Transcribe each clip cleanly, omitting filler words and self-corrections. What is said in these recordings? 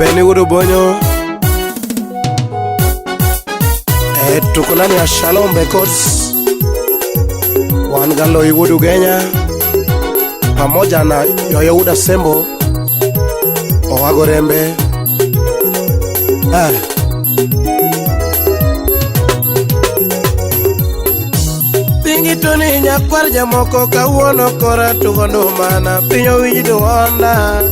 Beni Wuod Bonyo. Tuko ndani ya Shalom Records, Wangalo Wuod Ugenya pamoja na Yoyo Sembo Owago Rembe. Pingi to ni nyakwar jamoko kawuono kora tugo ndumana piny owinj duonda.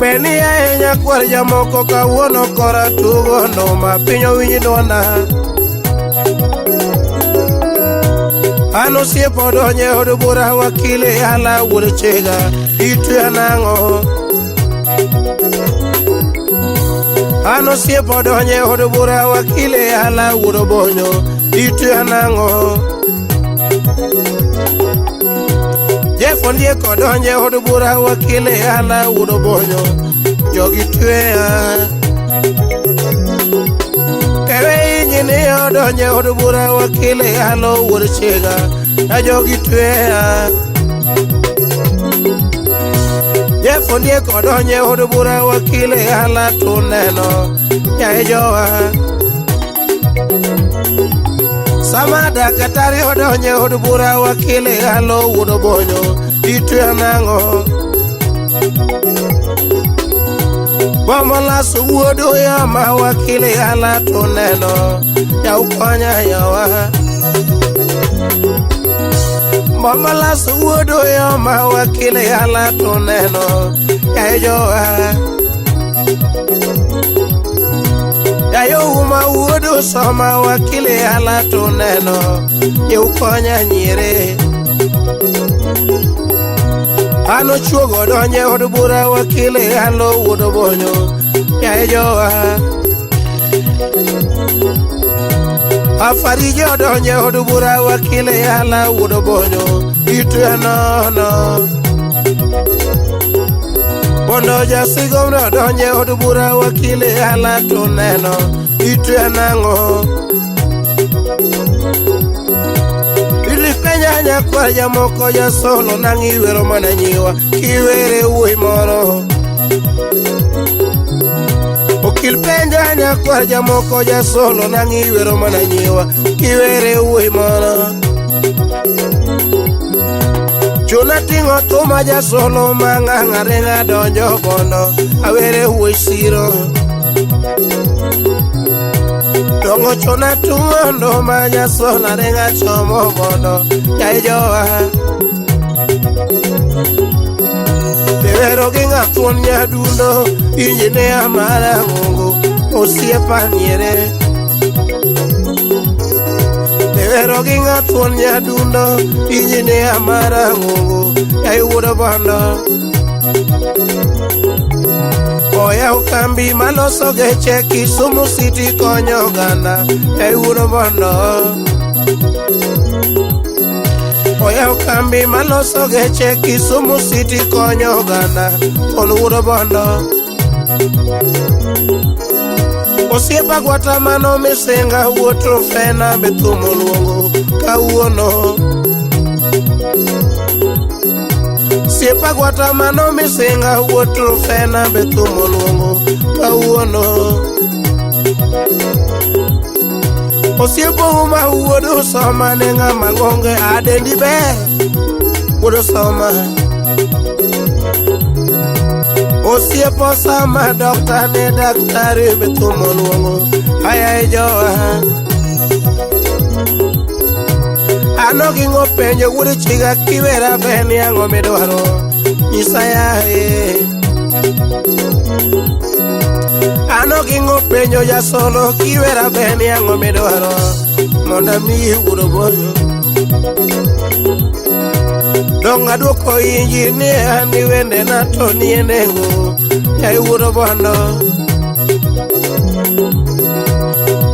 Beni yae nyakwar jamoko kawuono kora tugo nduma piny owinj duonda. An osiepa odonjo e od bura wakile ala wuod chiga itweya nang'o? An osiepa odonjo e od bura wakile ala wuod Obonyo itweya nang'o? Jeff Ondiek odonjo e od bura wakile ala wuod Obonyo jogi tweya. Kewe injinia odonjo e od bura wakile ala wuod chiga na jogi tweya. Jeff Ondiek odonjo e od bura wakile ala tuneno yaye jowa. Sama dakatari odonjo e od bura wakile ala wuod Obonyo itweya nang'o? Bomo laso wuod Oyama wakile ala tuneno yaw konya yawa. Bomo laso wuod Oyama wakile ala tuneno yaye jowa. Yayo uma wuod Usoma wakile ala tuneno yaw konya nyiere. An ochuogo odonjo e od bura wakile ala wuod Obonyo yaye jowa. Afarije odonjo e od bura wakile ala wuod Obonyo itweya nono. Bondo jasigomno odonjo e od bura wakile ala tuneno itweya nang'o? Ilipenya nyakwar jamoko jasolo nang' iwero mana nyiwa kiwere wuoyi moro. Okil penja nyakwar jamoko jasolo nang' iwero mana nyiwa kiwere wuoyi moro. Chuna ting'o thuma jasolo mang'ang' aringa donjo bondo awere wuoyi siro. Dongo chuna tung'o nduma jasolo aringa chomo bondo yaye jowa. Bewero gi ng'athuon nyadundo injinia marang'ongo osiepa nyiere. Bewero gi ng'athuon nyadundo injinia marang'ongo yaye wuod Bondo. Oyaw kambi maloso geche Kisumu City konyo oganda yaye wuod Bondo. Oyaw kambi maloso geche Kisumu City konyo oganda on wuod Bondo. Osiepa gwata mano misinga wuod Trufena be thum oluongo kawuono. Osiepa gwata mano misinga wuod Trufena be thum oluongo kawuono. Osiepo uma wuod Usoma ne ng'ama ngonge adendi ber wuod Usoma. Osiepo sama dokta ne daktari be thum oluongo ayaye jowa. Ano gi ng'o penjo wuod chiga kiwera beni ang'o midwaro nyisa yaye. Ano gi ng'o penjo jasolo kiwera beni ang'o midwaro mondo amiyi wuod Obonyo. Dong' aduoko injinia ni wendena to nie nengo yaye wuod Obondo.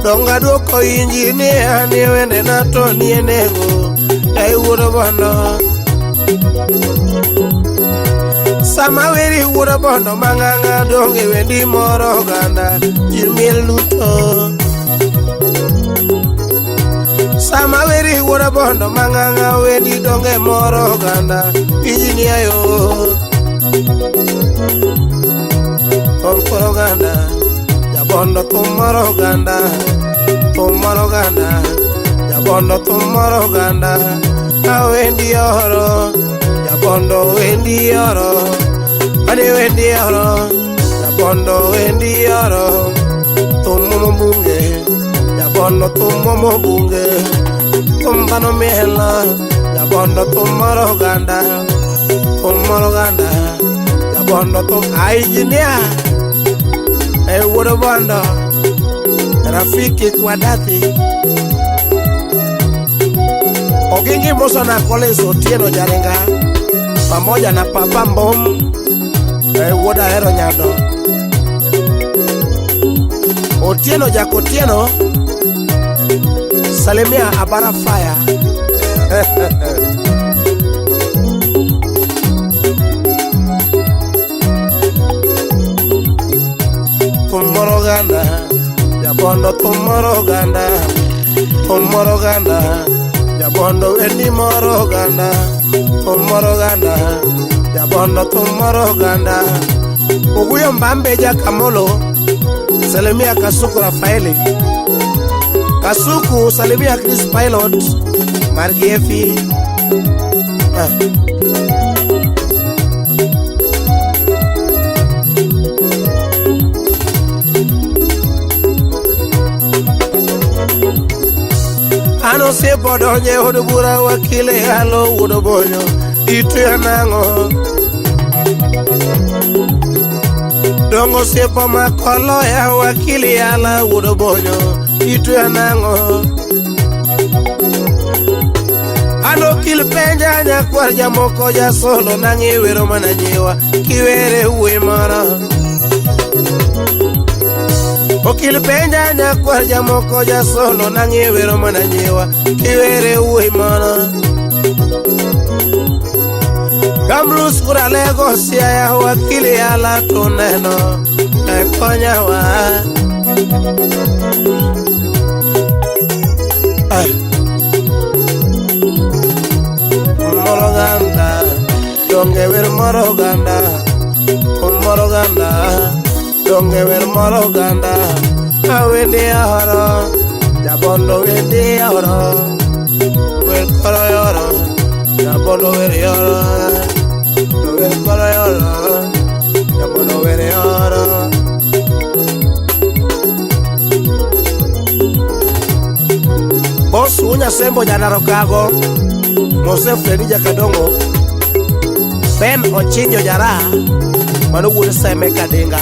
Dong' aduoko injinia ni wendena to nie nengo yaye wuod Obondo. Sama weri wuod Obondo mang'ang'a dong' e wendi moro oganda ji miel duto. Sama weri wuod Obondo mang'ang'a wendi dong' e moro oganda injinia yo. Thum koro oganda, jabondo thum moro oganda, thum moro oganda, jabondo thum moro oganda. Awendi oro, jabondo wendi oro, ane wendi oro, jabondo wendi oro. Thum momo bunge, jabondo thum momo bunge, thum dhano mielo, jabondo thum moro oganda, thum moro oganda, jabondo thum. Engineer, e wuod Bondo, rafiki kwa dathi. Ogingi Musa na Collins Otieno Jaringa pamoja na Papa Mbom, e wuod Ahero Nyando. Otieno Jakotieno, salimia Abara Fire. Thum moro oganda, jabondo thum moro oganda, thum moro oganda, jabondo wendi moro oganda, thum moro oganda, jabondo thum moro oganda. Oguyo Mbambe Jakamolo, salimia Kasuku Rafaeli. Kasuku salimia Chris Pilot, Margiefi. Ah. An osiepo donjo e od bura wakile halo wuod Obonyo, itweyo nang'o? Dongo osiepo makoloya wakili ala wuod Obonyo, itweyo nang'o? An okil penja nyakwar jamoko jasolo nang'i wero mana nyiwa kiwere wuoyi moro. Okil penja nyakwar jamoko jasolo nang'i wero mana nyiwa kiwere wuoyi moro. Kamlus kuralego siaya wakili ala tuneno e konyawa. Ah. Moro oganda, donge wer moro oganda, moro oganda, donge wer moro oganda. Awendi oro, jabondo wendi oro, wer koro yoro, jabondo wer yoro, wer koro yoro, jabondo wer yoro. Boss Unya Sembo Janaro Kago, Mose Fredi Jakadongo, Ben Ochinjo Jara, mano wuod Seme Kadinga.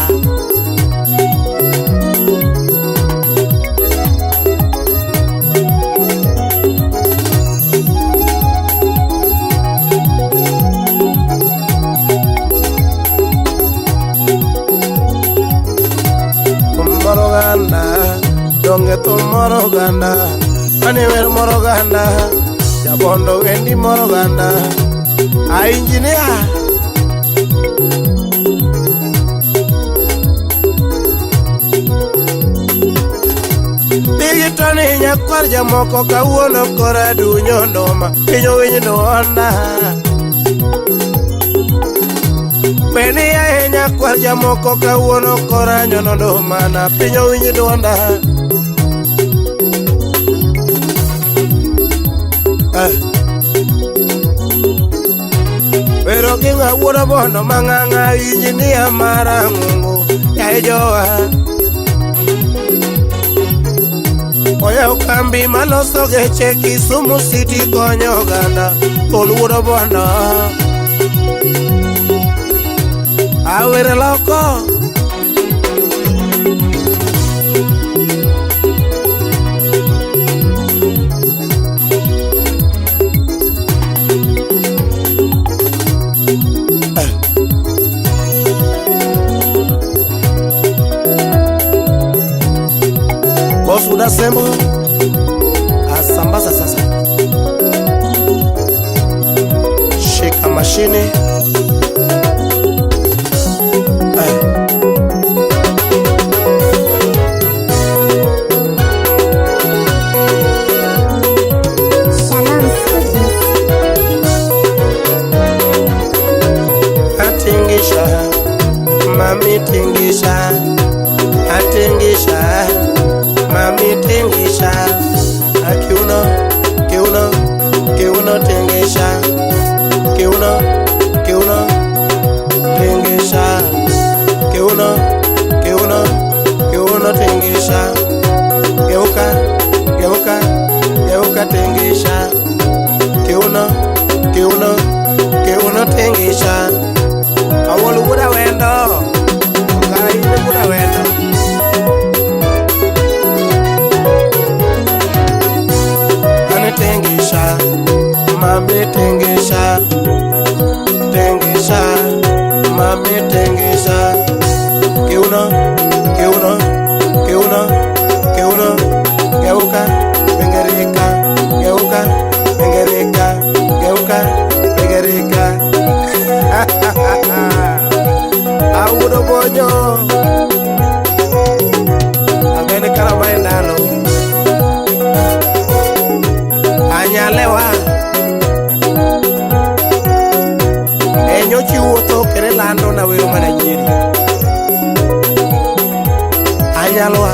Thum moro oganda, donge thum moro oganda, ane wer moro oganda, jabondo wendi moro oganda. A engineer. Digi toni nyakwar jamoko kawuono kora dunyo nduma, piny owinj duonda. Beni ae nyakwar jamoko kawuono kora nyono nduma na piny owinj duonda. Ah. Pero kinga wuod Bondo mang'ang'a injinia marang'ongo yae jowa. Oyaw kambi maloso geche Kisumu City konyo oganda thon wuod Bondo. Awere loko. Boss Udasembo asambaza sasa, shika mashine. Shalom Studios. Atingisha tingisha, atingisha, mami tingisha, akiuno, kiuno, kiuno tingisha, kiuno, kiuno, tingisha, kiuno, kiuno, kiuno tingisha, geuka, geuka, geuka tingisha, kiuno, kiuno, kiuno tingisha. Awol wuoda wendo, ogara in wuoda wendo. Ani tingisha, mami tingisha, tingisha, mami tingisha. Kiuno, kiuno, kiuno, kiuno, geuka, bengerika, geuka, bengerika, geuka, bengerika. Awuodo bonyo, agene karama e ndalo. Anyalewa, e nyochi wuotho kendo ilando na wero mana nyiri. Anyalwa,